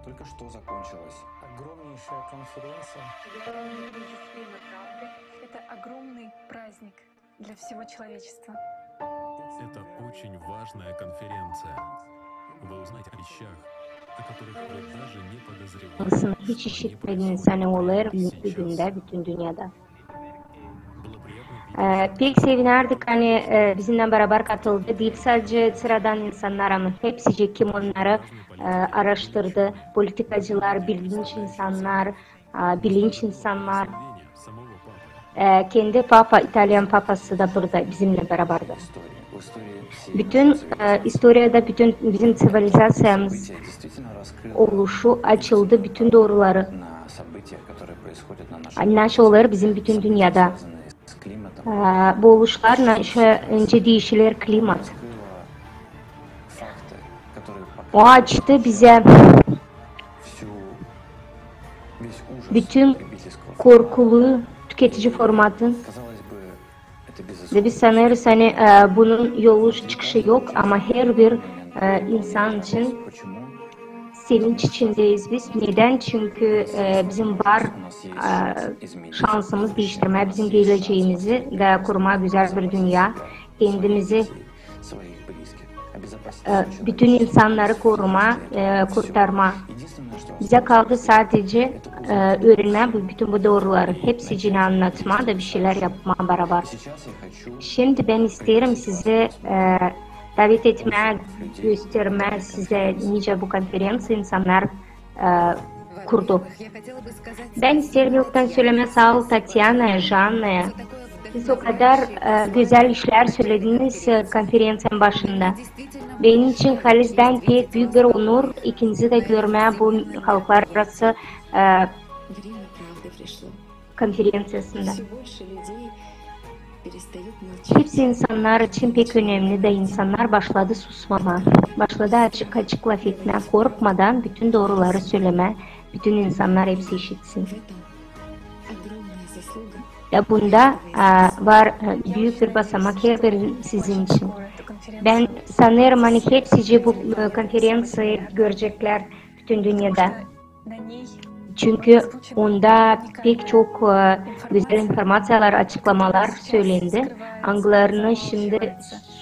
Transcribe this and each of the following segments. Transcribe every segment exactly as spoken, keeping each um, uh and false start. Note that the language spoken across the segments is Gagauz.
Только что закончилась. Огромнейшая конференция. Это огромный праздник для всего человечества. Это очень важная конференция. Вы узнаете о вещах, о которых вы даже не подозревали. Hiç işitmediniz, ani olêr büünkü gündä bütün dünnedä. E, pek sevinärdik, ani e, bizimnän barabar katıldı diil sadecä sıradan insannar, ama hepsicii, kim onnarı e, aaraştırdı, politikacılar, bilinç insannar, e, bilinç insannar. E, kendi papa, İtalyan papası da burada bizimnän barabardı. Bütün e, istoriyada bütün bizim ţivilizaţiyamız oluşu açıldı bütün dooruları. Ani nasıl olêr bizim bütün dünnedä. E, bu oluşlarlan nicä diişiler klimat. O açtı bizä bütün korkulu tüketici formatın. Da biz sanêrız, ani e, bunun yolu çıkışı yok, ama herbir e, insan için sevinç içindäyiz biz. Needän? Çünkü e, bizim var e, şansımız diiştirmää bizim gelecämizi da kurmaa gözäl bir dünnä. Kendimizi, e, bütün insannarı korumaa, e, kurtarmaa. Bizä kaldı sadecä e, üürenmää bu, bütün bu dooruları, hepsicii annatmaa da bir şeylär yapmaa barabar. Şindi bän isteerim sizä e, davet etmää, göstermää sizä, nicä bu konferenţiya insannar e, kurdu. Bän isteerim ilktän sölemää saa ol Tatyanaya, Jannaya. Siz o kadar e, gözäl işlär sölediniz e, konferenţiyanın başında. Benim için halizdän pek büük bir onur ikinizi dä görmää bu halklararası e, konferenţiyasında. Hepsi insannar için pek önemli da insannar başladı susmamaa. Başladı açık-açık lafetmää, korkmadan bütün dooruları sölemää, bütün insannar hepsi işitsin. Da bunda e, var e, büük bir basamak herbir sizin için. Bän sanêrım, ani hepsicii bu e, konferenţiyayı göreceklär bütün dünnedä. Çünkü onda pek çok e, gözäl informaţiyalar, açıklamalar sölendi. Angılarını şindi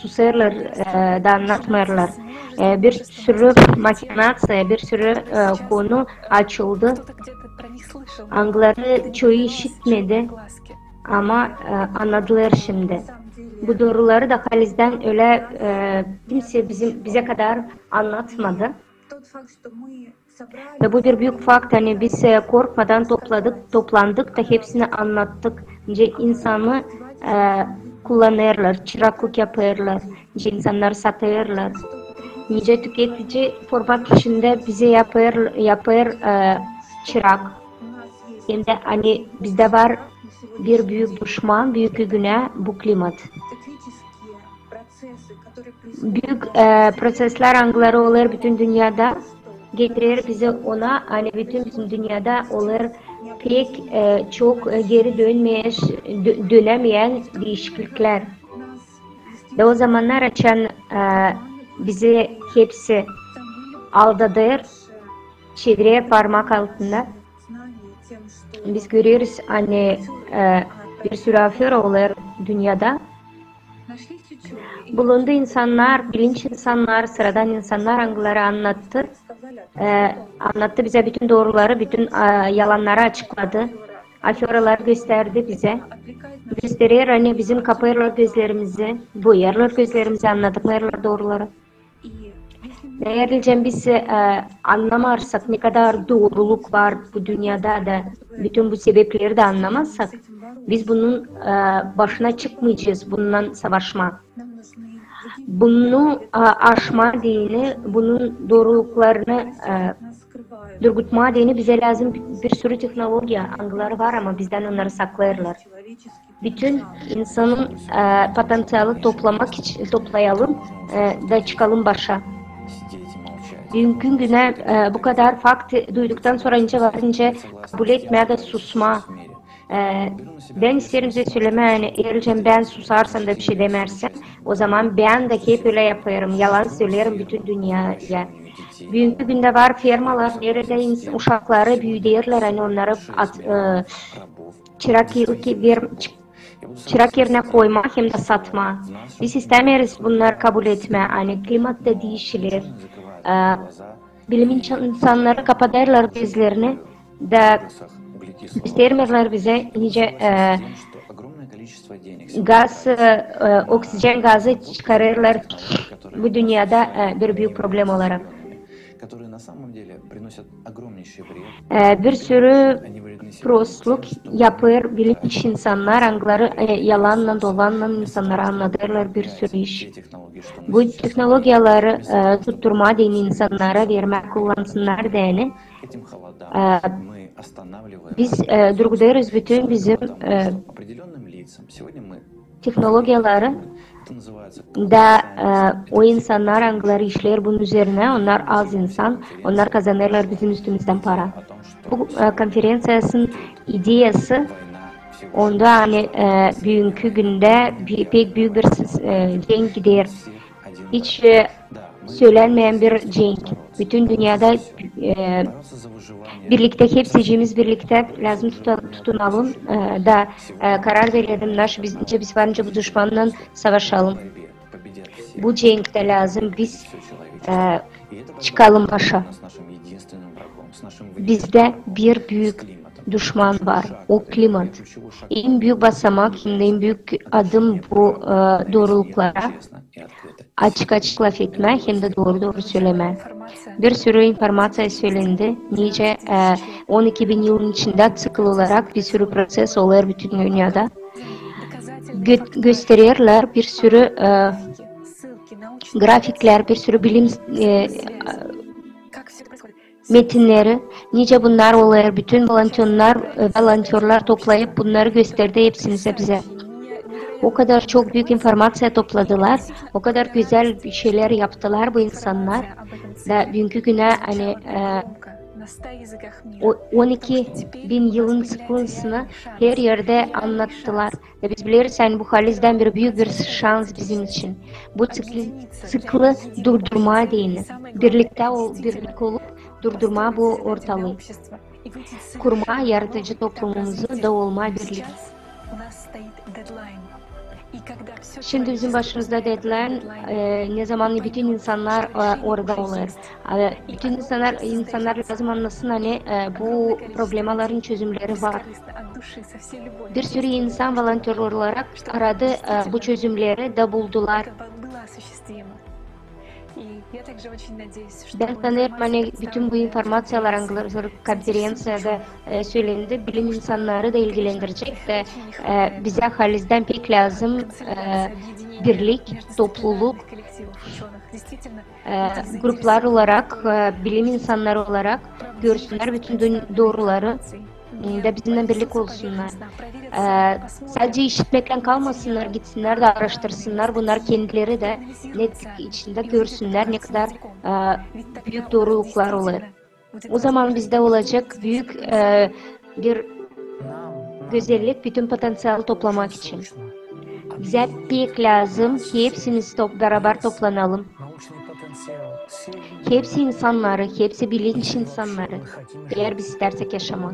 susêrlar e, da annatmêêrlar. E, bir sürü mahinaţiya, bir sürü e, konu açıldı. Angıları çoyu işitmedi, ama e, annadılar şindi. Bu dooruları da halizdän ölä e, kimsey bizim, bizä kadar annatmadı. Da bu bir büük fakt, ani biz e, korkmadan topladık, toplandık da hepsini annattık. Nicä insanı e, kullanêrlar, çıraklık yapêrlar, nicä insannarı satêrlar. Nicä tüketici format içindä bizä yapêr, yapêr e, çırak. Hem dä ani bizdä var bir büük duşman, büük günä, bu klimat. Büük e, proţeslär, angıları olêr bütün dünnedä, getirer bizi ona, ani bütün bizim dünnedä olêr pek e, çok e, geri dönmeyäş, dö- dönämeyän diişikliklär. Da o zamannar, açan e, bizi hepsi aldadêr, çevirer parmak altında. Biz göreriz, ani e, bir sürü afera olêr dünnedä. Bulundu insannar, bilinç insannar, sıradan insannar, angıları annattı, e, annattı bizä bütün dooruları, bütün e, yalannarı açıkladı. Aferaları gösterdi bizä. Gösterer, ani bizim kapêêrlar gözlerimizi, boyêrlar gözlerimizi, annatmêêrlar dooruları. Eer nicä biz e, annamarsak, ne kadar dooruluk var bu dünnedä da, bütün bu sebepleri dä annamazsak, biz bunun e, başına çıkmayacez, bununnan savaşmaa. Bunu e, aşmaa deyni, bunun dooruluklarını e, durgutmaa deyni bizä lääzım bir, bir sürü tehnologiya, angıları var, ama bizdän onnarı saklêêrlar. Bütün insanın e, potenţialı toplamak için, toplayalım e, da çıkalım başa. Büünkü günä e, bu kadar fakt duyduktan sora nicä var nicä kabul etmää da susmaa. E, bän isteerim sizä sölemää, ani eer nicä bän susarsam da bir şey demärsem, o zaman bän dä hep ölä yapêrım, yalan söleerim bütün dünneyä. Büünkü gündä var fermalar, neredä ins-, uşakları büüderlär, ani onnarı at-, e, çırak, ver-, çı-, çırak erinä koymaa hem dä satmaa. Biz istämeeriz bunnarı kabul etmää, ani klimat da diişiler. E, bilim insan-, insannarı kapadêrlar gözlerini da göstermeerlär bizä, nicä, e, gaz, e, e, oksijän gazı çıkarêrlar bu dünnedä, e, bir büük problema olarak. E, bir sürü prostluk yapêr bilinç insannar, angıları, e, yalannan, dolannan insannara annadêrlar bir sürü iş. Bu tehnologiyaları, e, tutturmaa deyni, insannara vermää, kullansınnar deyni. E, biz, e, durgudêrız bütün bizim, e, tehnologiyaları da, e, o insannar, angıları işleer bunun üzerinä, onnar az insan, onnar kazanêrlar bizim üstümüzdän para. Bu, e, konferenţiyasının ideyası, onda, ani, e, büünkü gündä bi-, pek büük bir s-, e, cenk gider. Hiç, e, sölenmeyän bir cenk. Bütün dünnedä, e, birliktä, hepsicimiz birliktä lääzım tuta-, tutunalım, e, da, e, karar verelim, naş biz, nicä biz varınca bu duşmannan savaşalım. Bu cenktä lääzım biz, e, çıkalım başa. Bizdä bir büük duşman var, o klimat. En büük basamak, hem dä en büük adım bu, e, dooruluklara açık-açık lafetmää hem dä dooru-dooru sölemää. Bir sürü informaţiya sölendi, nicä, e, on iki bin yılın içindä ţikl olarak bir sürü proţes olêr bütün dünnedä. Gö-, göstererlär bir sürü, e, grafiklär, bir sürü bilim, e, metinneri, nicä bunnar olêr, bütün volontörlar, e, volontörlar toplayıp bunnarı gösterdi hepsini bizä. O kadar çok büük informaţiya topladılar, o kadar gözäl bir şeylär yaptılar bu insannar. Da büünkü günä, ani, e, o on iki bin yılın sıkıntısını her erdä annattılar. Da biz bileriz, ani bu halizdän bir büük bir şans bizim için. Bu ţikli, ţikli durdurmaa deyni. Birliktä ol-, birlik olup durdurmaa bu ortalıı. Kurmaa yaradıcı toplumumuzu da olmaa birlik. Şindi bizim başımızda deadline, e, ne zaman bütün insannar, e, orada olêr. E, bütün insannar, insannar lääzım annasın, ani, e, bu problemaların çözümneri var. Bir sürü insan volontör olarak aradı, e, bu çözümleri da buldular. Bän sanêrım, ani bütün bu informaţiyalar, angıları konferenţiyada, e, sölendi, bilim insannarı da ilgilendirecek da, e, bizä halizdän pek lääzım, e, birlik, topluluk, e, gruplar olarak, e, bilim insannarı olarak görsünnär bütün dün-, dooruları, e, da bizimnän birlik olsunnar. E, sadecä işitmeklän kalmasınnar, gitsinnär da aaraştırsınnar bunnar kendileri dä, ne içindä görsünnär, ne kadar, e, büük dooruluklar olêr. O zaman bizdä olacek büük, e, bir gözellik bütün potenţialı toplamak için. Bizä pek lääzım, hepsimiz top-, barabar toplanalım. Hepsi insannarı, hepsi bilinç insannarı, eer biz istärsek yaşamaa.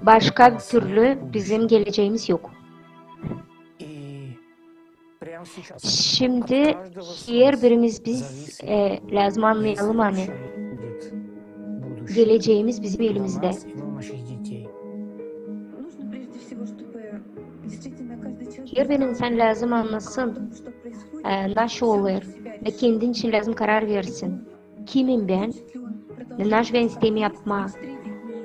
Başka türlü bizim gelecämiz yok. Şindi herbirimiz biz, e, lääzım annayalım, ani gelecämiz bizim elimizdä. Herbir insan lääzım annasın, e, naşey olêr, da kendin için lääzım karar versin. Kimim bän? Ne, naşey bän isteerim yapmaa?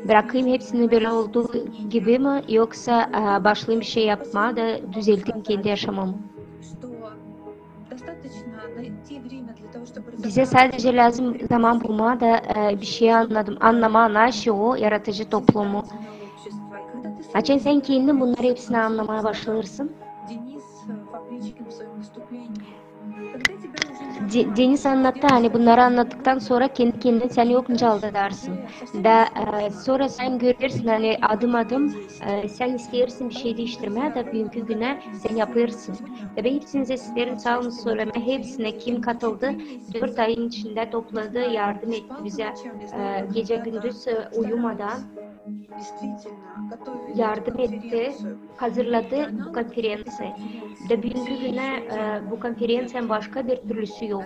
Brakayım hepsini bölä olduu gibi mi, yoksa, e, başlayım bir şey yapmaa da düzelteyim kendi yaşamamı? Bizä sadecä lääzım zaman bulmaa da, e, bir şey annadım, annamaa, naşey o yaradıcı toplumu. Açan sän kendin bunnarı hepsini annamaa başlêêrsın, De- Deniz annattı, ani bunnarı annattıktan sora kendi kendini sän yok nicä aldadarsın. Da e, sora sän görersin, ani adım-adım e, sän isteersin bişey diiştirmää, da büünkü günä sän yapêrsın. Da bän hepsinizä isteerim saa olun sölemää, hepsinä, kim katıldı, dört ayın içindä topladı, yardım etti bizä e, gecä-gündüz e, uyumadan yardım etti, hazırladı bu konferenţiyayı. Da büünkü günä e, bu konferenţiyanın başka bir türlüsü yok.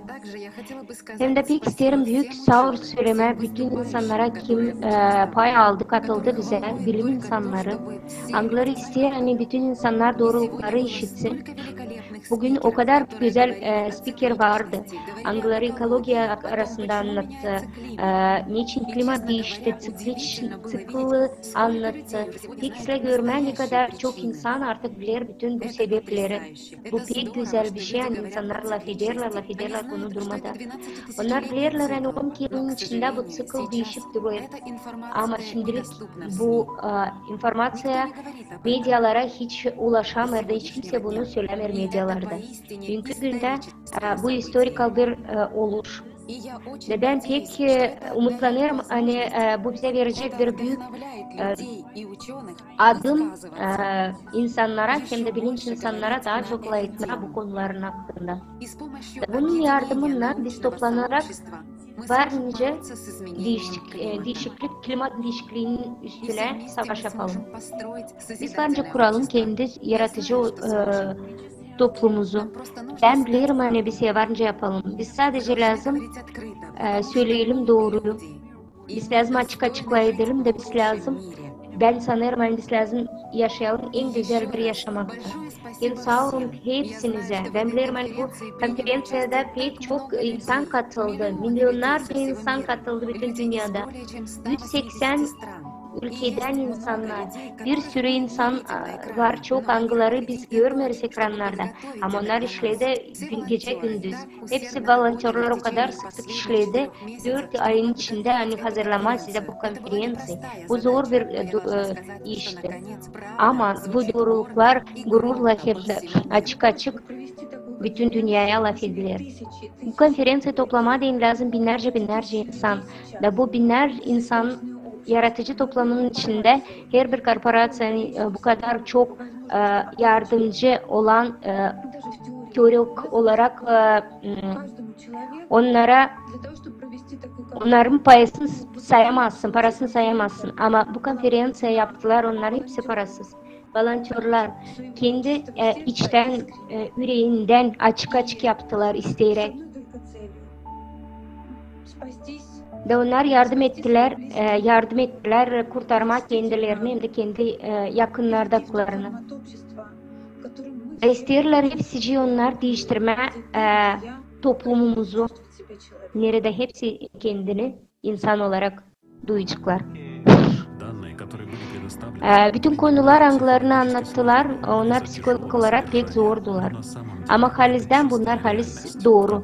Hem dä pek isteerim büük saa ol sölemää bütün insannara, kim e, pay aldı, katıldı bizä, bilim insannarı. Angıları isteer, ani bütün insannar doorulukları işitsin. Bugün o kadar gözäl e, spiker vardı. Angıları ekologiya arasında annattı, e, neçin klimat diişti, ţik-, neçin ţikli annattı. Pek islää görmää, ne kadar çok insan artık biler bütün bu sebepleri. Bu pek gözäl bişey, ani insannar lafederlär, lafederlär bunu durmadan. Onnar bilerlär, ani on iki yılın içindä bu ţikl diişip durêr. Ama şindilik bu e, informaţiya medialara hiç ulaşamêêr da hiç kimsey bunu sölämeer medialarda. Büünkü gündä e, bu istorikal bir e, oluş. Da bän pek e, umutlanêrım, ani e, bu bizä verecek bir büük e, adım e, insannara, hem dä bilinç insannara taa çok lafetmää bu konuların hakkında. Da bunun yardımınnan biz toplanarak var nicä diişik-, e, diişiklik, klimat diişikliinin üstünä savaş yapalım. Biz var nicä kuralım kendi yaradıcı e, toplumumuzu. Bän bilerim, ani biz var nicä yapalım. Biz sadece lääzım e, söleyelim dooruyu. Biz lääzım açık-açık lafedelim da biz lääzım, bän sanêrım, ani biz lääzım yaşayalım en gözäl bir yaşamakta. Hem saa olun hepsinizä. Bän bilerim, ani bu konferenţiyada pek çok insan katıldı. Milionnarca insan katıldı bütün dünnedä. Üz seksän ülkedän insannar. Bir sürü insan a, var, çok, angıları biz görmeeriz ekrannarda. Ama onnar işledi gün, gecä-gündüz. Hepsi volontörlär o kadar sık-sık işledi. Dört ayın içindä, ani hazırlamaa sizä bu konferenţiya. Bu zor bir e, du- e, işti. Ama bu dooruluklar gururla hem dä açık-açık bütün dünneyä lafediler. Bu konferenţiya toplamaa deyni lääzım binnärcä, binnärcä insan. Da bu binnär insan yaradıcı toplumunun içindä herbir korporaţiyanın e, bu kadar çok e, yardımcı olan e, teorik olarak e, m, onnara, onnarın payısını sayamazsın, parasını sayamazsın. Ama bu konferenţiya yaptılar, onnar hepsi parasız. Volontörlär kendi e, içtän, e, üreendän açık-açık yaptılar, isteyeräk. Da onnar yardım ettilär, e, yardım ettilär kurtarmaa kendilerini hem dä kendi e, yakınnardakılarını. Da isteerlär hepsicii onnar diiştirmää e, toplumumuzu, neredä hepsi kendini insan olarak duyaceklar. E, bütün konular, angılarını annattılar, onnar psiholog olarak pek zordular. Ama halizdän bunnar halis dooru.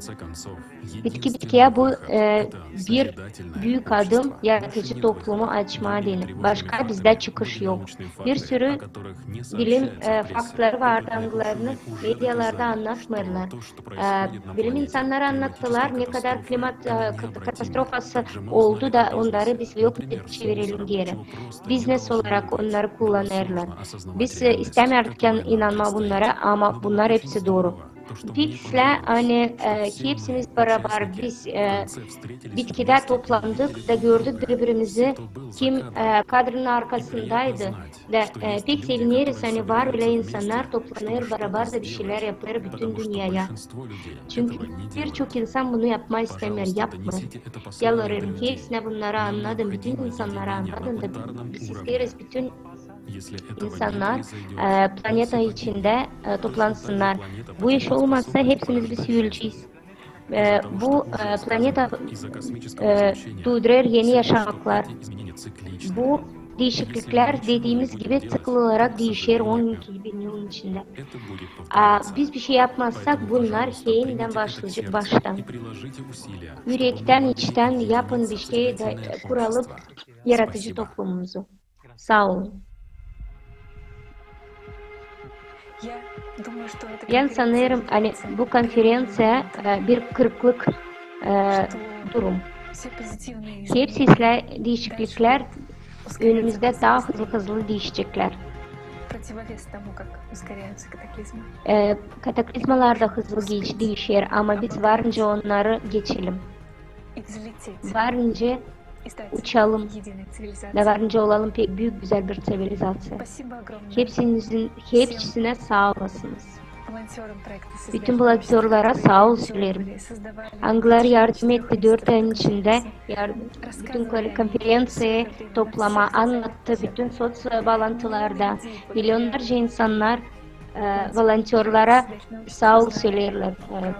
Bitki-bitkiyä bu e, bir büük adım yaradıcı toplumu açmaa deyni. Başka bizdä çıkış yok. Bir sürü bilim e, faktları vardı, angılarını medialarda annatmêêrlar. E, bilim insannarı annattılar, ne kadar klimat e, kat- katastrofası oldu da onnarı biz yok edip çevirelim geeri. Biznes olarak onnarı kullanêrlar. Biz e, istämeerdik inanmaa bunnara, ama bunnar hepsi dooru. Pek islää, ani e, hepsimiz barabar biz e, bitkidä toplandık da gördük biri-birimizi, kim e, kadrın arkasındaydı. Da e, pek sevineriz, ani var ölä insannar toplanêr barabar da bişeylär yapêr bütün dünneyä. Çünkü bir çok insan bunu yapmaa istämeer, yapmêêr. Yalvarêrım hepsinä bunnarı annadın, bütün insannarı annadın da biz isteeriz bütün insannar e, planeta içindä e, toplansınnar. Bu iş olmasa, hepsimiz biz öleceyiz. E, bu e, planeta e, duydurêr eni yaşamaklar. Bu diişikliklär, dediimiz gibi, ţikl olarak diişer on iki bin yılın içindä. A biz bişey yapmazsak, bunnar hepsi başlayacek baştan. Ürektän, içtän yapın bişey da e, kuralıp yaradıcı toplumumuzu. Saa olun. Bän sanêrım, ani bu konferenţiya, e, bir kırıklık, e, durum. Hepsi islää diişikliklär önümüzdä taa hızlı-hızlı diişeceklär. E, kataklizmalar da hızlı diiş-, diişer, ama biz varınca onnarı geçelim. Varınca uçalım. Da varınca olalım pek büük, gözäl bir ţivilizaţiya. Hepsinizin, hepsinä saa olasınız. Bütün volontörlara saa ol söleerim. Angıları yardım etti dört ayın içindä, yar-, bütün kon-, konferenţiyayı toplamaa, annattı bütün soţ baalantılarda. Milionnarca insannar, e, volontörlara saa ol söleerlär. E,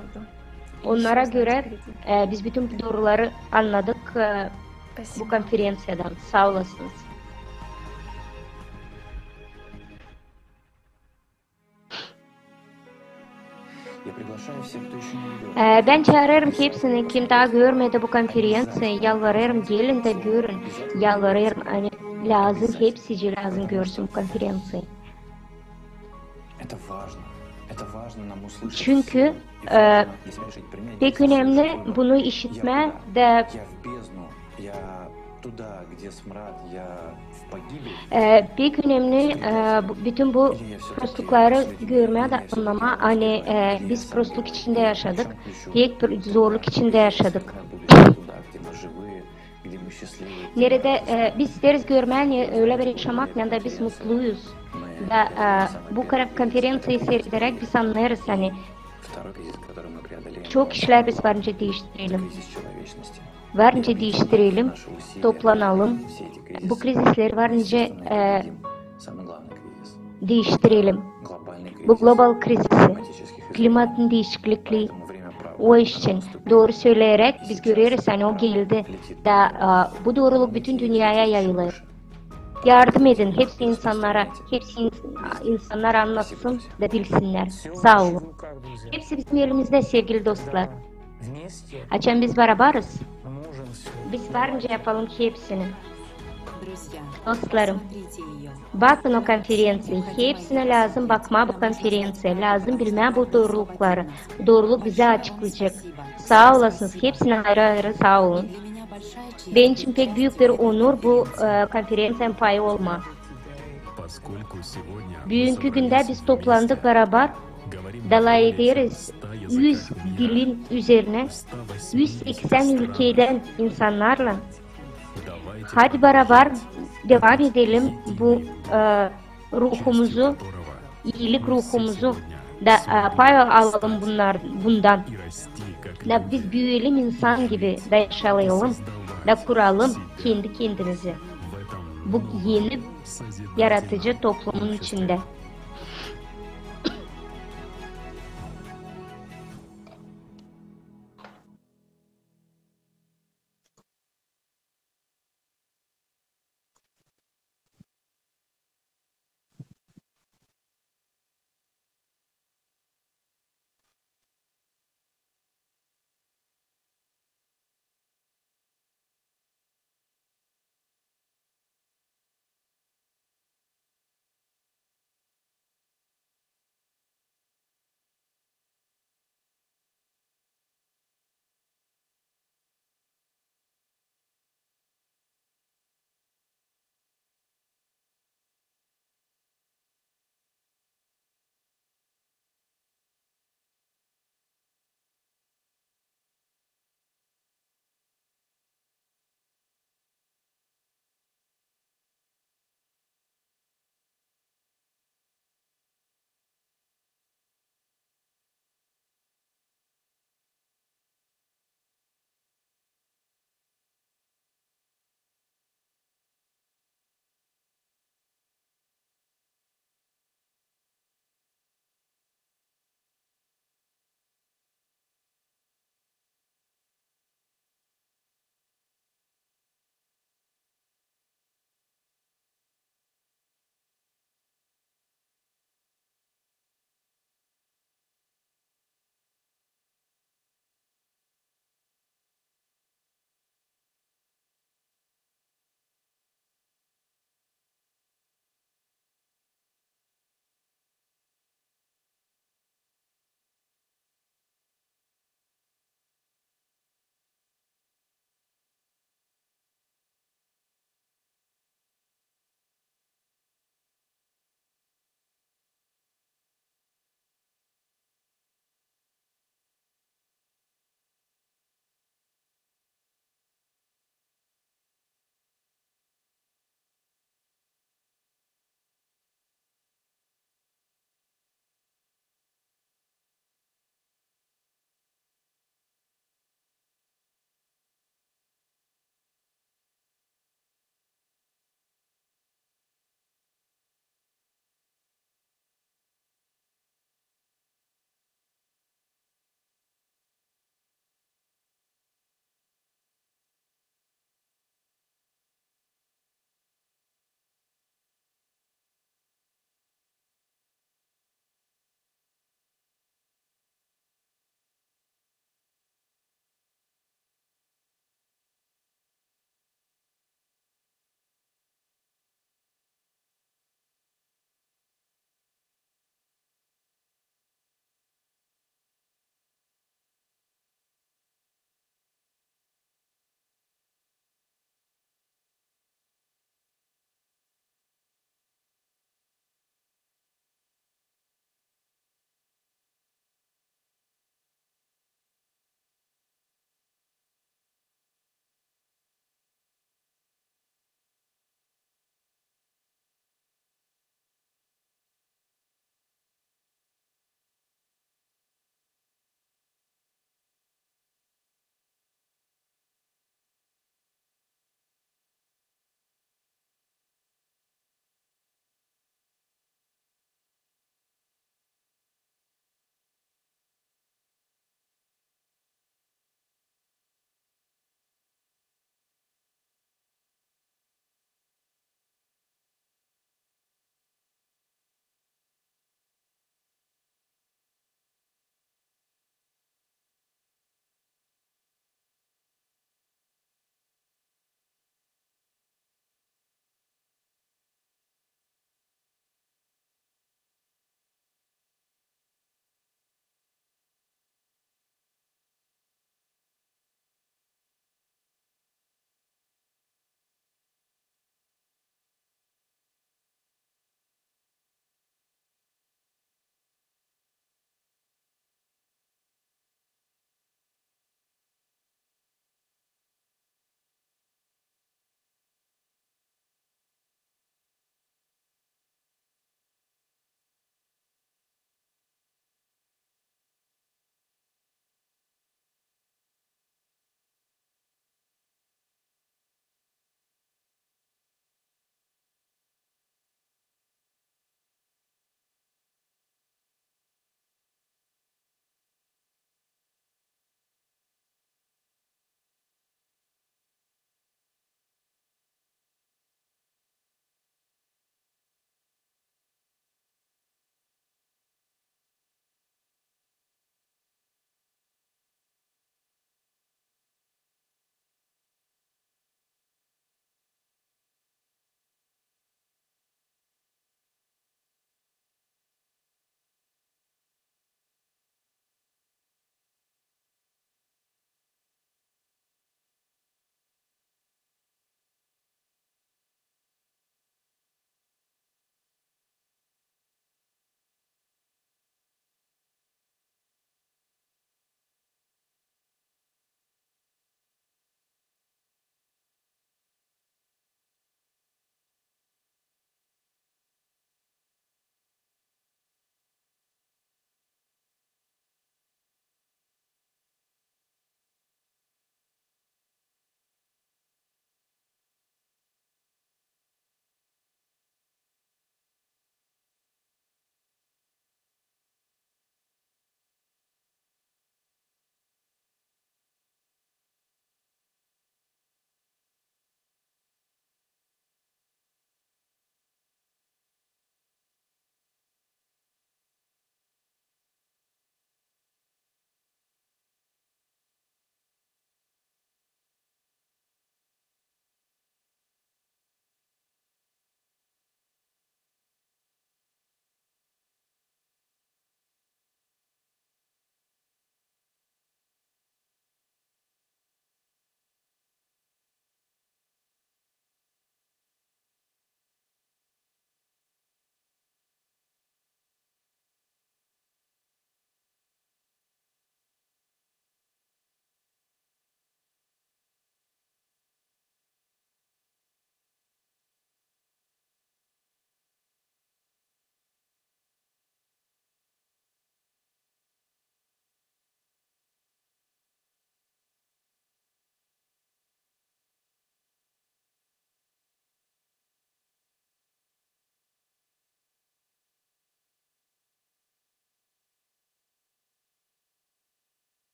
onnara görä, e, biz bütün bu dooruları annadık, e, bu konferenţiyadan. Saa olasınız. E, bän çaarêrım hepsini, kim taa görmedi bu konferenţiyayı, yalvarêrım, gelin dä görün. Yalvarêrım, ani lääzım, hepsicii lääzım görsün bu konferenţiyayı. Çünkü, e, pek önemli bunu işitmää da, e, pek önemli, e, bu, bütün bu proslukları görmää da annamaa, ani, e, biz prosluk içindä yaşadık, pek bir zorluk içindä yaşadık. Neredä, e, biz isteeriz görmää, ani ölä bir yaşamak, neredä biz mutluyuz. Da, e, bu kara-, konferenţiyayı siirederäk biz annêêrız, ani çok işlär biz varınca diiştirelim. Varınca diiştirelim, toplanalım. Bu krizisleri varınca, e, diiştirelim. Bu global krizisi, klimatın diişiklikleri, o iş için, dooru söleeräk, biz göreriz, ani o geldi. Da, e, bu dooruluk bütün dünneyä yayılêr. Yardım edin hepsi insannara, hepsi ins-, insannar annatsın da bilsinnär. Saa olun. Hepsi bizim elimizdä, sevgili dostlar. Açan biz barabarız, biz varınca yapalım hepsini. Dostlarım, bakın o konferenţiyayı. Hepsinä lääzım bakmaa bu konferenţiyayı, lääzım bilmää bu doorulukları. Bu dooruluk bizä açıklayacek. Saa olasınız, hepsinä ayrı-ayrı saa olun. Benim için pek büük bir onur bu, e, konferenţiyanın payı olmaa. Büünkü gündä biz toplandık barabar, da lafederiz üz dilin üzerinä, üz seksän ülkedän insannarlan. Hadi barabar devam edelim bu, e, ruhumuzu, iilik ruhumuzu da, e, pay alalım bunnar, bundan. Da biz büüyelim insan gibi, da yaşayalım, da kuralım kendi kendimizi bu eni yaratıcı toplumun içindä.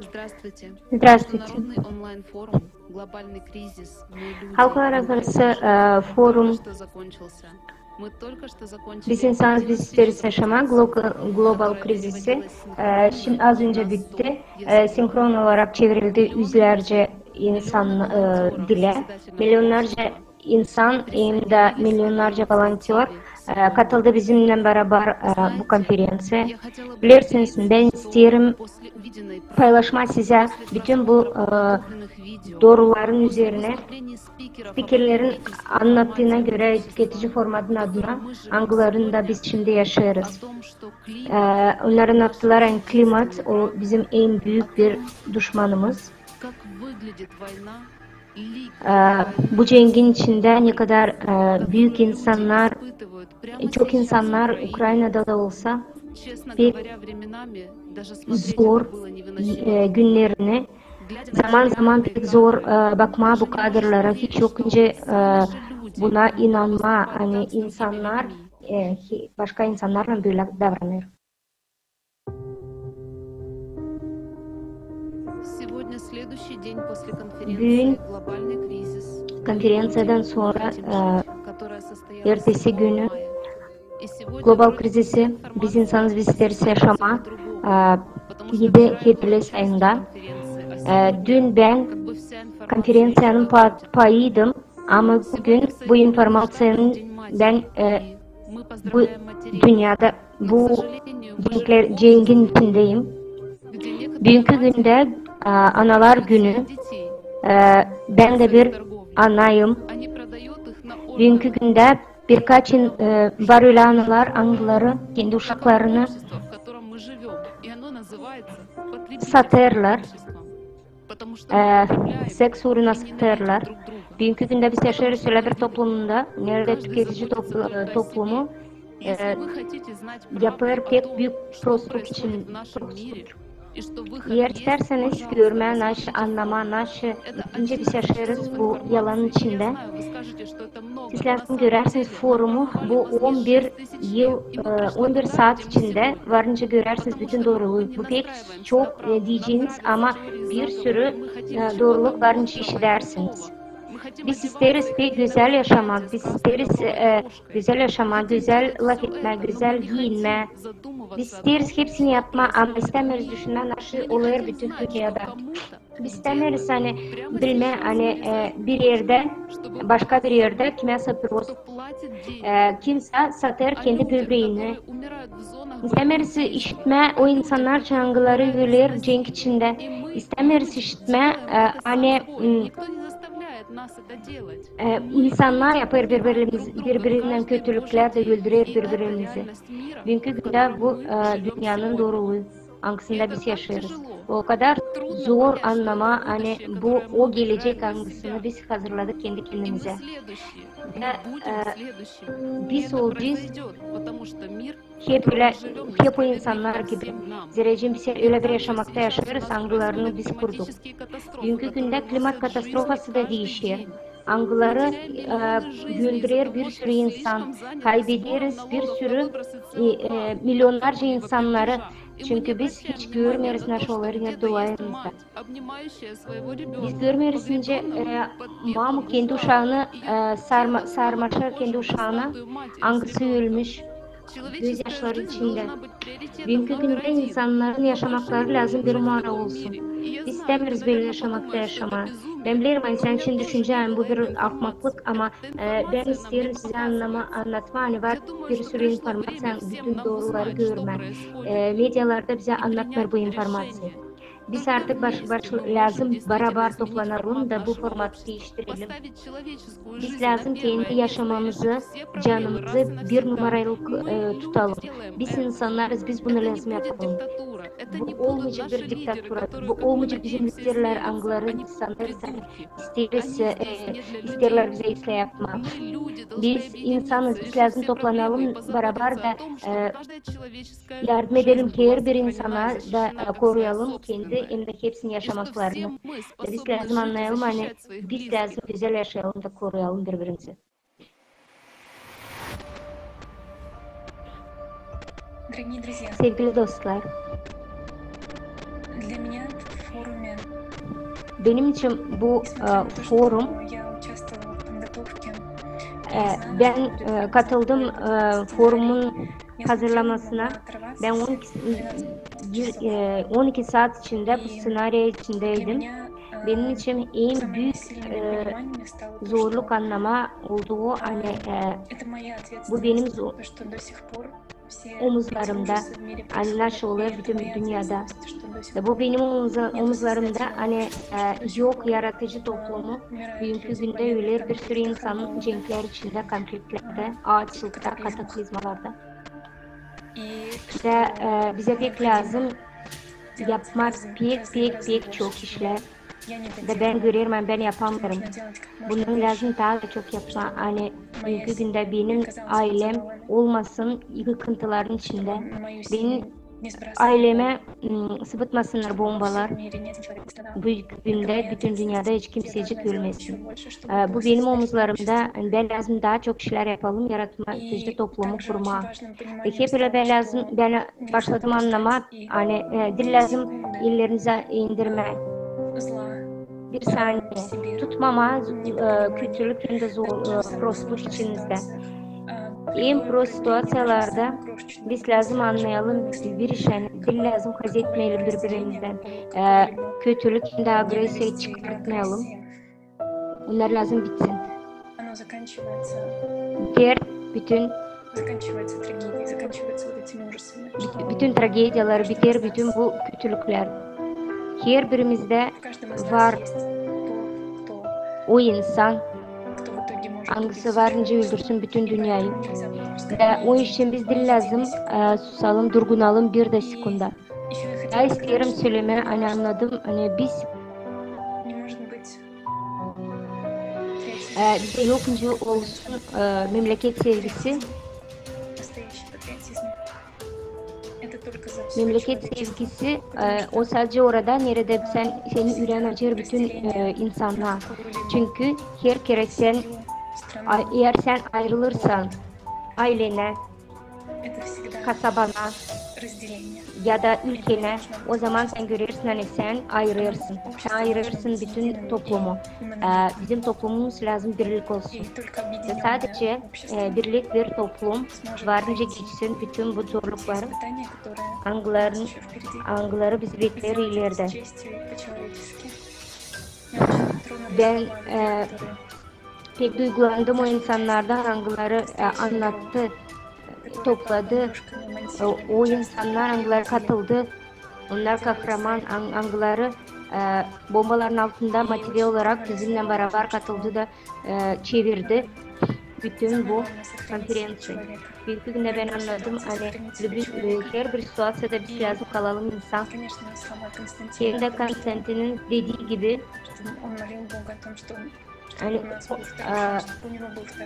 Здравствуйте. Halklararası e, forum. Biz insanız, biz isteeriz yaşamaa. Glo- global krizisi e, şim- az öncä bitti. E, sinhron olarak çevirildi üzlärcä insan e, dilä. Milyonnarca insan hem dä milyonnarca volontör e, katıldı bizimnän barabar e, bu konferenţiyaya. Bilersiniz, bän isteerim paylaşmaa sizä bütün bu e, dooruların üzerinä, spikerlerin annattıına görä, tüketici formatın adına, angılarında biz şindi yaşêêrız. E, onnar annattılar, ani klimat, o bizim en büük bir duşmanımız. E, bu cengin içindä ne kadar e, büük insannar, çok insannar Ukraynada da olsa, pek zor e, günnerini, zaman-zaman pek zor e, bakmaa bu kadrlara, hiç yok nicä e, buna inanmaa, ani insannar e, hi- başka insannarlan bölä davranêr. Büün konferenţiyadan sora e, ertesi günü global krizisi, biz insanız, biz isteeriz yaşamaa e, edi Fethullah sayında. E, dün bän konferenţiyanın pa- payıydım, ama büün bu informaţiyanın bän e, bu dünnedä, bu cenklär- cengin içindeyim. Büünkü gündä e, Analar günü, e, bän dä bir anayım. Büünkü gündä birkaç in- e, var ölä analar, angıları kendi uşaklarını satêrlar, e, seks uuruna satêrlar. Büünkü gündä biz yaşêêrız ölä bir toplumunda, neredä tüketici toplu- e, toplumu e, yapêr pek büük prostuk için. Eer istärseniz görmää, naşı annamaa, naşı nicä biz yaşêêrız bu yalanın içindä, siz lääzım görärsiniz forumu, bu on bir yıl, e, on bir saat içindä var nicä görärsiniz bütün dooruluu. Bu pek çok e, deyeceniz, ama bir sürü e, dooruluk var nicä işidärsiniz. Biz isteeriz pek gözäl yaşamaa, biz isteeriz e, gözäl yaşamaa, gözäl lafetmää, gözäl giinmää. Biz isteeriz hepsini yapmaa, ama istämeeriz düşünmää, naşı olêr bütün dünnedä. Biz istämeeriz, ani bilmää, ani e, bir erdä, başka bir erdä kimsä prost, e, kimsä satêr kendi böbreeni. İstämeeriz işitmää o insannar için, angıları öler cenk içindä. İstämeeriz işitmää, e, ani m, e, insannar yapêr biri-birimiz- biri-birinnän kötülüklär dä öldürer biri-birimizi. Büünkü gündä bu e, dünnenin dooruluu, angısında biz yaşêêrız. O kadar zor annamaa, ani bu o gelecek, angısını biz hazırladık kendi-kendimizä. Ve e, biz olacez hep ölä, hep o insannar gibi. Zerä biz ölä bir yaşamakta yaşêêrız, angılarını biz kurduk. Büünkü gündä klimat katastrofası da diişer. Angıları e, öldürer bir sürü insan, kaybederiz bir sürü e, e, milyonnarca insannarı, çünkü biz hiç görmeeriz, naşı olêr her duvarımızda. Biz görmeeriz, nicä e, mamu kendi uşaanı e, sarma- sarmaşêr kendi uşaanı, angısı ölmüş gözyaşları içindä. Büünkü gündä insannarın yaşamakları lääzım bir numara olsun. Biz istämeeriz bölä yaşamakta yaşamaa. Bän bilerim, ani sizin için düşüncä bu bir ahmaklık, ama e, bän isteerim sizä annama- annatmaa, ani var bir sürü informaţiya, bütün dooruları görmää. E, medialarda bizä annatmêêr bu informaţiyayı. Biz artık baş- baş- lääzım barabar toplanalım da bu formatı diiştirelim. Biz lääzım kendi yaşamamızı, canımızı bir numaralık e, tutalım. Biz insannarız, biz bunu lääzım yapalım. Bu olmayacek bir diktatura, bu olmayacek bizim liderlär, angıları insannar isteeriz, e, isteerlär bizä islää yapmaa. Biz insanız, biz lääzım toplanalım barabar da e, yardım edelim ki her bir insana da e, koruyalım kendi hem dä hepsinin yaşamaklarını. Biz lääzım annayalım, ani biz lääzım gözäl yaşayalım da koruyalım biri-birimizi. Sevgili dostlar, Benim için bu e, forum, e, ben e, katıldım e, forumun hazırlamasına. Ben on iki, bir, e, on iki saat içinde bu senaryo içindeydim. Benim için en büyük e, zorluk anlama oldu o, hani e, bu benim zo- omuzlarımda, ani nasıl olêr bütün dünnedä. Da bu benim omuz- omuzlarımda, ani e, yok yaradıcı toplumu, büünkü gündä öler bir sürü insan cenklär içindä, konfliktlerdä, aaçlıkta, kataklizmalarda. Da e, bizä pek lääzım yapmaa pek, pek, pek çok işlär. Da bän görerim, ani bän yapamêêrım. Bundan lääzım taa da çok yapmaa. Ani büünkü gündä benim aylem olmasın yıkıntıların içindä. Benim aylemä m, sıbıtmasınnar bombalar. Büünkü gündä bütün dünnedä hiç kimsecik ölmesin. E, bu benim omuzlarımda. Bän lääzım taa çok işlär yapalım, yaratıcı toplumu kurmaa. E, hep ölä bän lääzım, bän başladım annamaa, ani e, diil lääzım ellerinizi indirmää. Bir saniye. Tutmamaa e, kötülük hem dä zor, e, prostluk içinizdä. En prost situaţiyalarda biz lääzım annayalım bir iş, ani diil lääzım hazetmeyelim biri-birimizdän. E, kötülük hem dä agresiya çıkartmayalım. Bunnar lääzım bitsin. Biter bütün, bütün tragediyalar, biter bütün bu kötülüklär. Herbirimizdä var o insan, angısı varınca öldürsün bütün dünneyä. Da o için biz diil lääzım e, susalım, durgunalım bir dä sekunda. Taa isteerim sölemää, ani annadım, ani biz e, bizdä yok nicä olsun e, memleket sevgisi. Memleket sevgisi e, o sade orada, neredä sän, seni ürän acır bütün e, insannar. Çünkü her kerä sän, a- eer sän ayırılırsan aylenä, kasabana ya da ülkenä, o zaman sän görersin, ani sän ayırêrsın. Sän ayırêrsın bütün toplumu. E, bizim toplumumuz lääzım birlik olsun. Ve sadece e, birlik bir toplum varınca geçsin bütün bu zorlukları, angıların, angıları bizi bekleer ileridä. Bän e, pek duygulandım o insannardan, angıları e, annattı, topladı. O, o insannar, angıları katıldı. Onnar kahraman, ang- angıları e, bombaların altında motive olarak bizimnän barabar katıldı da e, çevirdi bütün bu konferenţiya. Büünkü gündä bän annadım, ani любой, e, herbir situaţiyada biz lääzım kalalım insan. Hem dä Konstantinin dediği gibi, ani o- e,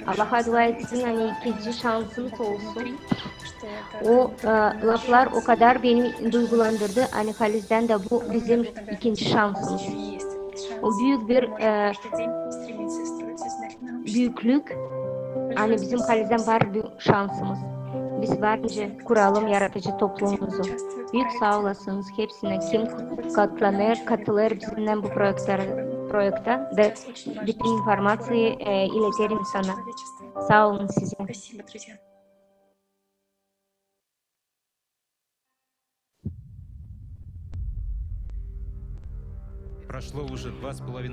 Allaha dua etsin, ani ikinci şansımız olsun. O e, laflar o kadar beni duygulandırdı, ani halizdän dä bu bizim ikinci şansımız. O büük bir e, büüklük, ani bizim halizdän var bu şansımız. Biz varınca kuralım yaratıcı toplumumuzu. Büük saa olasınız hepsinä, kim katlanêr, katılêr bizimnän bu proektä, proektä da bütün informaţiyayı e, ileter insana. Saa olun sizä.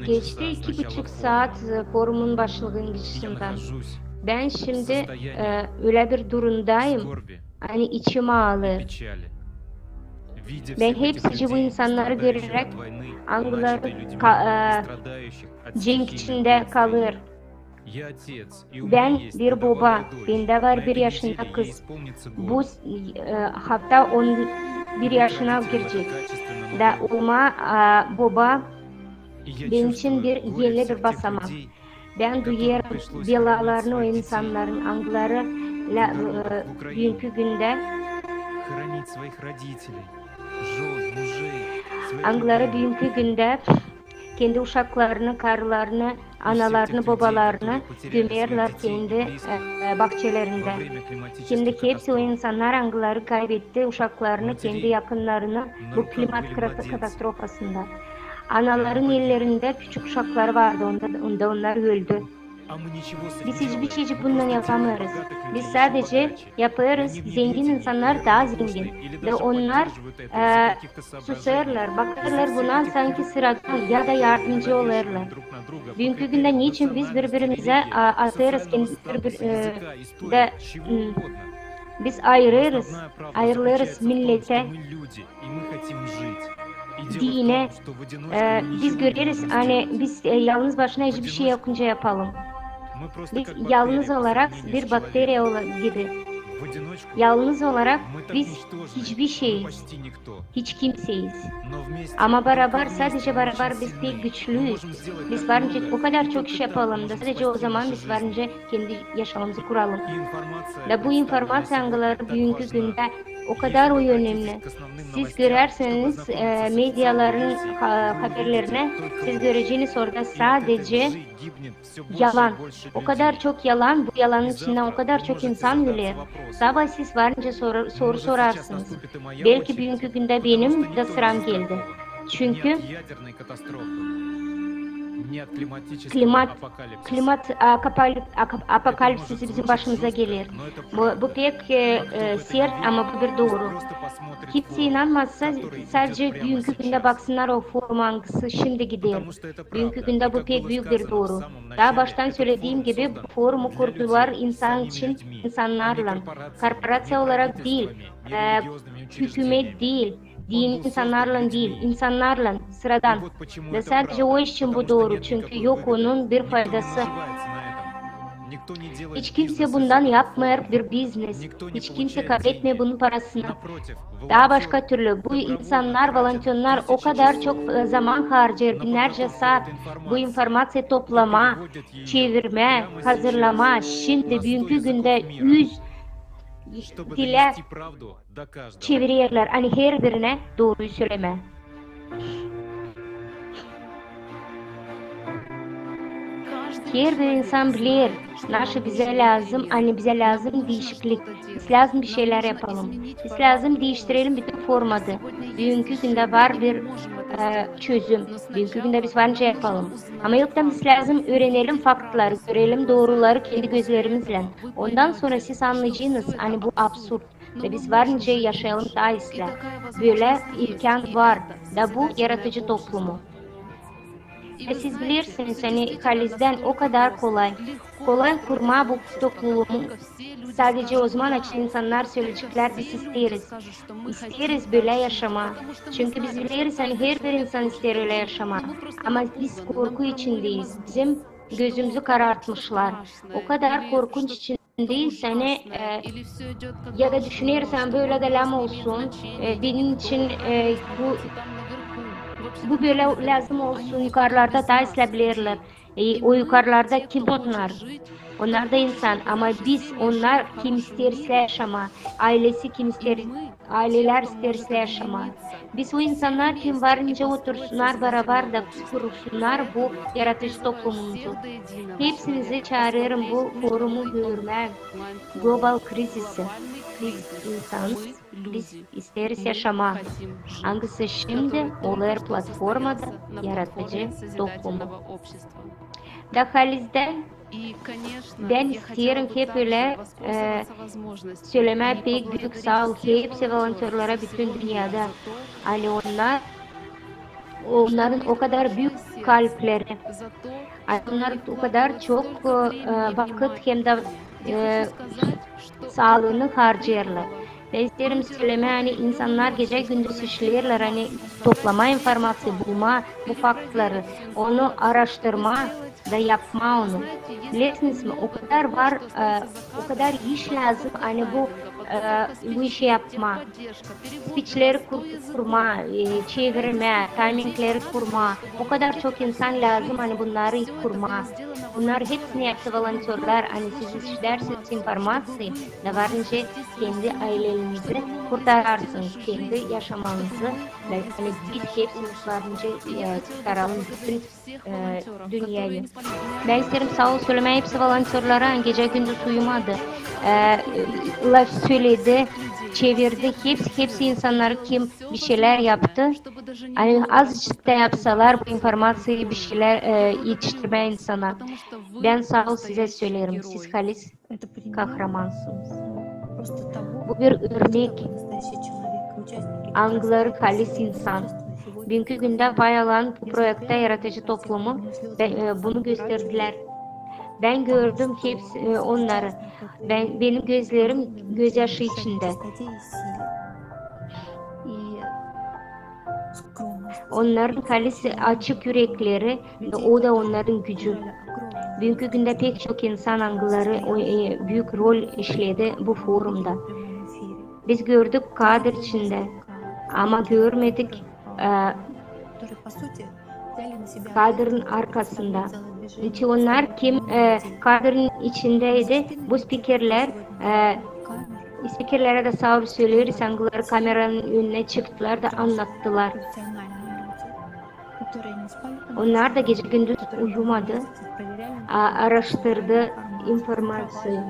Geçti iki buçuk saat e, forumun başlangıçından. Bän şindi e, ölä bir durumdayım, ani içim ağlêêr. Bän hepsicii bu insannarı göreräk, angıları ka- e, cenk içindä kalêr. Bän bir boba, bendä var bir yaşında kız. Bu e, hafta on bir yaşına girecek. Da olmaa e, boba benim için bir eni bir basamak. Bän duyêrım belalarını o insannarın, angıları lä- e, büünkü gündä angıları büünkü gündä kendi uşaklarını, karılarını, analarını, bobalarını gömerlär kendi e, e, bahçelerindä. Hem dä hepsi o insannar, angıları kaybetti uşaklarını, kendi yakınnarını bu klimat kra- katastrofasında. Anaların ellerindä küçük uşakları vardı, onda, onda onnar öldü. Biz hiçbir şeycik bundan yapamêêrız. Biz sadece yapêrız zengin insannar taa zengin. Da onnar, e, susêrlar, bakêrlar buna sanki sıradan ya da yardımcı olêrlar. Büünkü gündä neçin biz biri-birimizä, a, atêrız kendimizi, biri-bir-, e, da, m, biz ayırêrız, ayırêrız milletä, dinä, e, biz göreriz, ani biz, e, yalnız başına hiçbir şey yokunca yapalım. Biz yalnız olarak bir bakteriya ola-, gibi. Yalnız olarak biz hiçbir şeyiz, hiç kimseyiz. Ama barabar, sadece barabar biz pek güçlüyüz. Biz varınca o kadar çok iş yapalım da sadece o zaman biz varınca kendi yaşamamızı kuralım. Da bu informaţiya, angıları büünkü gündä o kadar önemli. Siz görärseniz, e, mediaların ha-, haberlerinä, siz göreceniz orada sadece yalan. O kadar çok yalan, bu yalanın içindän o kadar çok insan öler. Saba siz varınca soru, soru sorarsınız. Belki büünkü gündä benim dä sıram geldi. Çünkü klimat, klimat, a, apokali-, a, apokalipsisi bizim başımıza geler. Bu, bu pek, e, e, sert, ama bu bir dooru. Kimsä inanmasa, sadece büünkü gündä baksınnar o forum, angısı şindi gider. Büünkü gündä bu pek büük bir dooru. Taa baştan sölediyim gibi, bu forumu kurdular insan için, insannarlan. Korporaţiya olarak diil, e, hükümet diil, dini insannarlan diil, insannarlan, sıradan. Da sadece o için bu dooru, çünkü yok onun bir faydası. Hiç kimsä bundan yapmêêr bir biznes, hiç kimsä kaybetmeer bunun parasını. Taa başka türlü, bu insannar, volontörlar o kadar çok, e, zaman harcêêr, binnärcä saat bu informaţiyayı toplamaa, çevirmää, hazırlamaa. Şindi, büünkü gündä üz dilä çevirerlär, ani herbirinä dooruyu sölemää. Herbir insan biler, naşı bizä lääzım, ani bizä lääzım diişiklik. Biz lääzım bir şeylär yapalım. Biz lääzım diiştirelim bütün formatı. Büünkü gündä var bir, e, çözüm. Büünkü gündä biz varınca yapalım. Ama ilktän biz lääzım üürenelim faktları, görelim dooruları kendi gözlerimizlän. Ondan sora siz annayacınız, ani bu absurd. Ve biz varınca yaşayalım taa islää. Bölä imkan var. Da bu yaratıcı toplumu. Ve siz bilersiniz, ani halizdän o kadar kolay. Kolay kurmaa bu toplumu. Sadece o zaman açık insannar söleyeceklär, biz isteeriz. İsteeriz bölä yaşamaa. Çünkü biz bileriz, ani herbir insan isteer ölä yaşamaa. Ama biz korku içindeyiz. Bizim gözümüzü karartmışlar. O kadar korkunç için diil, seni, e, ya da düşünersin, bölä dä lääzım olsun, e, benim için, e, bu, bu bölä lääzım olsun, yukarılarda taa islää bilerlär. E, o yukarılarda kim onnar? Onnar da insan, ama biz, onnar kim isteer islää yaşamaa, aylesi kim isteer, aylelär isteer islää yaşamaa. Biz o insannar, kim varınca otursunnar barabar da kursunnar bu yaratıcı toplumumuzu. Hepsinizi çaarêrım bu forumu görmää. Global krizisi. Biz insan, biz isteeriz yaşamaa. Angısı şindi olêr platformada yaratıcı toplumu. Da halizdän bän isteerim hep ölä, e, sölemää pek büük saa ol hepsi volontörlara bütün dünnedä. Ani onnar, onnarın o kadar büük kalpleri, ani onnar o kadar çok, e, vakıt hem dä, e, saalıını harcêêrlar. Bän isteerim sölemää, ani insannar gecä-gündüz işleerlär, ani toplamaa informaţiyayı, bulmaa bu faktları, onu aaraştırmaa da yapmaa onu. Bilersiniz mi, o kadar var, e, o kadar iş lääzım, ani bu, e, bu işi yapmaa. Spiçleri kur-, kurmaa, e, çevirmää, taymingleri kurmaa. O kadar çok insan lääzım, ani bunnarı kurmaa. Bunnar hepsini yaptı volontörlar, ani siz işidärsiniz informaţiyayı, da varınca kendi aylenizi kurtararsınız, kendi yaşamanızı, da, ani biz hepsimiz varınca, e, kurtaralım bütün, e, dünneyä. Bän isteerim saa ol sölemää hepsi volontörlara, gecä-gündüz uyumadı. e, laf söledi, çevirdi. Hepsi, hepsi insannarı, kim bir şeylär yaptı. Ani azıcık da yapsalar, bu informaţiyayı bir şeylär, e, etiştirmää insana. Bän saa ol sizä söleerim. Siz halis kahramansınız. Bu bir örnek, angıları halis insan. Büünkü gündä pay alan bu proektä yaradıcı toplumu, e, bunu gösterdilär. Bän gördüm hepsi, e, onnarı. Bän, benim gözlerim gözyaşı içindä. Onnarın halis açık ürekleri, o da onnarın gücü. Büünkü gündä pek çok insan, angıları o, e, büük rol işledi bu forumda. Biz gördük kadr içindä, ama görmedik, e, kadrın arkasında. İşte onnar, kim, e, kadrın içindäydi, bu spikerlär, e, spikerlerä dä saa ol söleeriz, angıları kameranın önünä çıktılar da annattılar. Onnar da gecä-gündüz uyumadı, a, araştırdı informaţiyayı.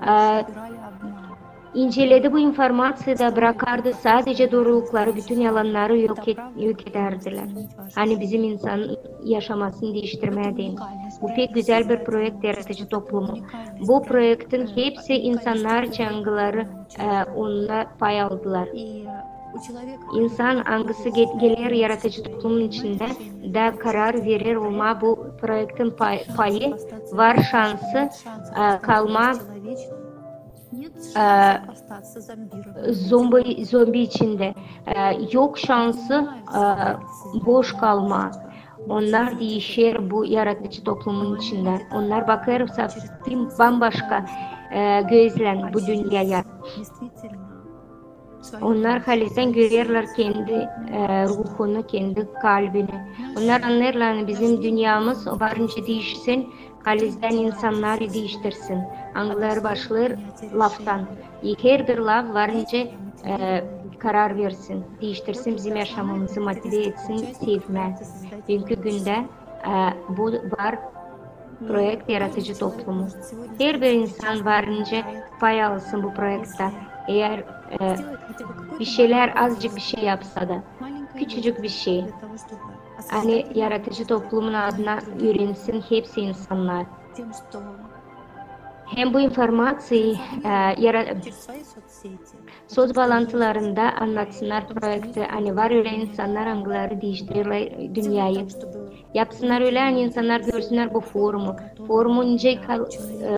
A, inceledi bu informaţiyada, brakardı sadecä doorulukları, bütün yalannarı yok et-, yok edärdilär. Ani bizim insan yaşamasını diiştirmää deyni. Bu pek gözäl bir proekt, yaradıcı toplumu. Bu proektin hepsi insannar, angıları, e, onda pay aldılar. İnsan, angısı ge-, geler yaradıcı toplumun içindä da karar verer olmaa bu proektin pay-, payı, var şansı, e, kalmaa, e, zombi, zombi içindä. E, yok şansı, e, boş kalmaa. Onnar diişer bu yaradıcı toplumun içindä. Onnar bakêr safim bambaşka, e, gözlän bu dünneyä. Onnar halizdän görerlär kendi, e, ruhunu, kendi kalbini. Onnar annêêrlar, ani bizim dünnämiz var nicä diişsin, halizdän insannarı diiştirsin. Angıları başlêêr laftan. Herbir laf var nicä, e, karar versin, diiştirsin bizim yaşamamızı, motive etsin sevmää. Büünkü gündä, e, bu var proekt yaradıcı toplumu. Herbir insan var nicä pay alsın bu proektä. Eer, e, bir şeylär, azıcık bir şey yapsa da, küçücük bir şey. Ani yaradıcı toplumun adına üürensin hepsi insannar. Hem bu informaţiyayı, e, yara-, sozbaalantılarında annatsınnar proekti, ani var ölä insannar, angıları diiştirirlär dünneyä. Yapsınnar ölä, ani insannar görsünnär bu forumu. Forumu nicä kal-,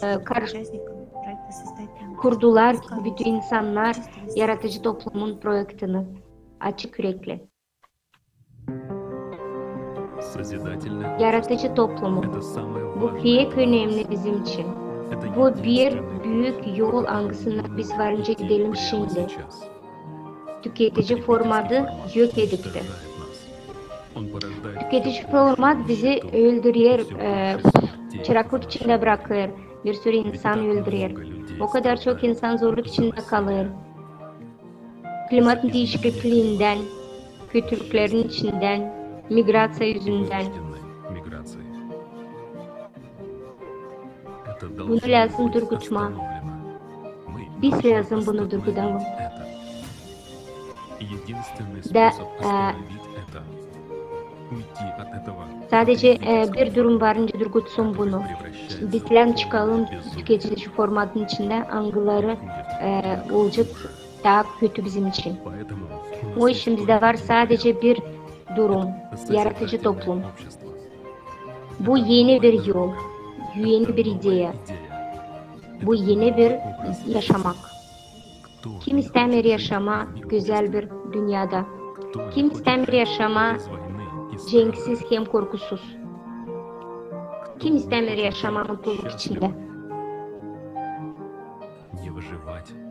e, kar-, kurdular bütün insannar yaradıcı toplumun proektini. Açık ürekli. Yaradıcı toplumu. Bu pek önemli bizim için. Bu bir büük yol, angısında biz var nicä gidelim şindi. Tüketici formatı yok edipti. Tüketici format bizi öldürer, e, çıraklık içindä brakêr, bir sürü insan öldürer. O kadar çok insan zorluk içindä kalêr. Klimatın diişikliindän, kötülüklerin içindän, migraţiya üzündän. Bunu lääzım durgutmaa. Biz lääzım bunu durgudalım. Da, e, sadecä, e, bir durum var nicä durgutsun bunu. Bizlär çıkalım tüketici formatın içindä, angıları, e, olacek taa kötü bizim için. O için bizdä var sadecä bir durum, yaradıcı toplum. Bu eni bir yol, eni bir ideya. Bu eni bir yaşamak. Kim istämeer yaşamaa gözäl bir dünnedä? Kim istämeer yaşamaa cenksiz hem korkusuz? Kim istämeer yaşamaa mutluluk içindä?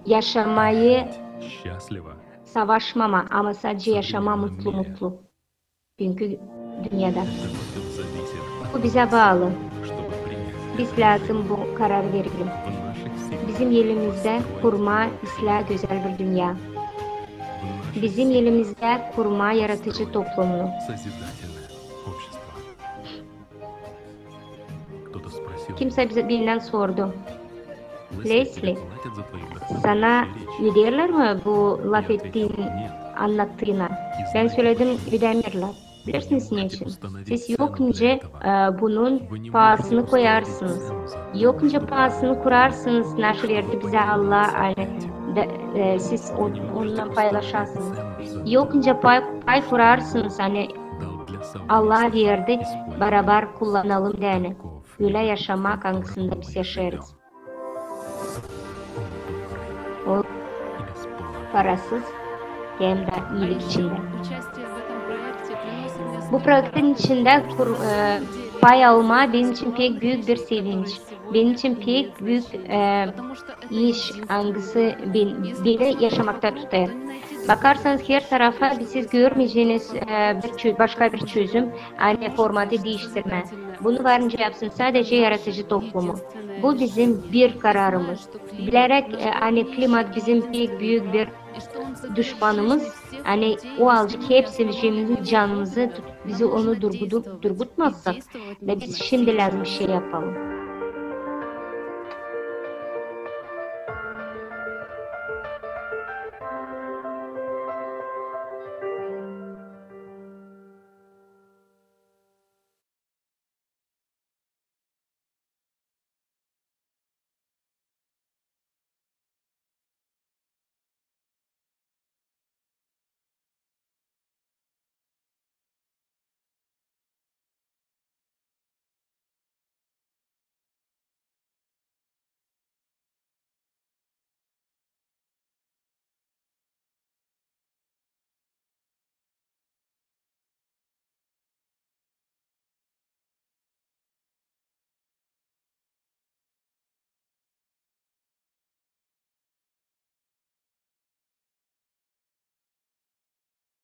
Yaşamayı savaşmamaa, ama sadecä yaşamaa mutlu-mutlu büünkü dünnedä. Bu bizä baalı. Biz lääzım bu karar verelim. Bizim elimizdä kurmaa islää gözäl bir dünnä. Bizim elimizdä kurmaa yaradıcı toplumunu. Kimsä bizä, bendän sordu: Lesli, sana öderlär mi bu lafettiin, annattıına? Bän söledim, ödemeerlär. Bilersiniz neçin? Siz yokunca, e, bunun paasını koyarsınız. Yokunca paasını kurarsınız, naşey verdi bizä Allah, ani da, e, siz on-, onunnan paylaşasınız. Yokunca pay, pay kurarsınız, ani Allah verdi, barabar kullanalım deyni. Ölä yaşamak, angısında biz yaşêêrız. O parasız hem dä iilik içindä. Bu proektin içindä kur-, e, pay almaa benim için pek büük bir sevinç. Benim için pek büük, e, iş, angısı ben-, beni yaşamakta tutêr. Bakarsanız, her tarafa siz görmeyeceniz, e, bir çö-, başka bir çözüm, ani formatı diiştirmää. Bunu varınca yapsın sadece yaratıcı toplumu. Bu bizim bir kararımız. Bileräk, e, ani klimat bizim pek büük bir düşmanımız, ani o alacek hepsi bizim canımızı tut-, bizi onu durgudu-, durgutmazsak, da biz şindi lääzım bir şey yapalım.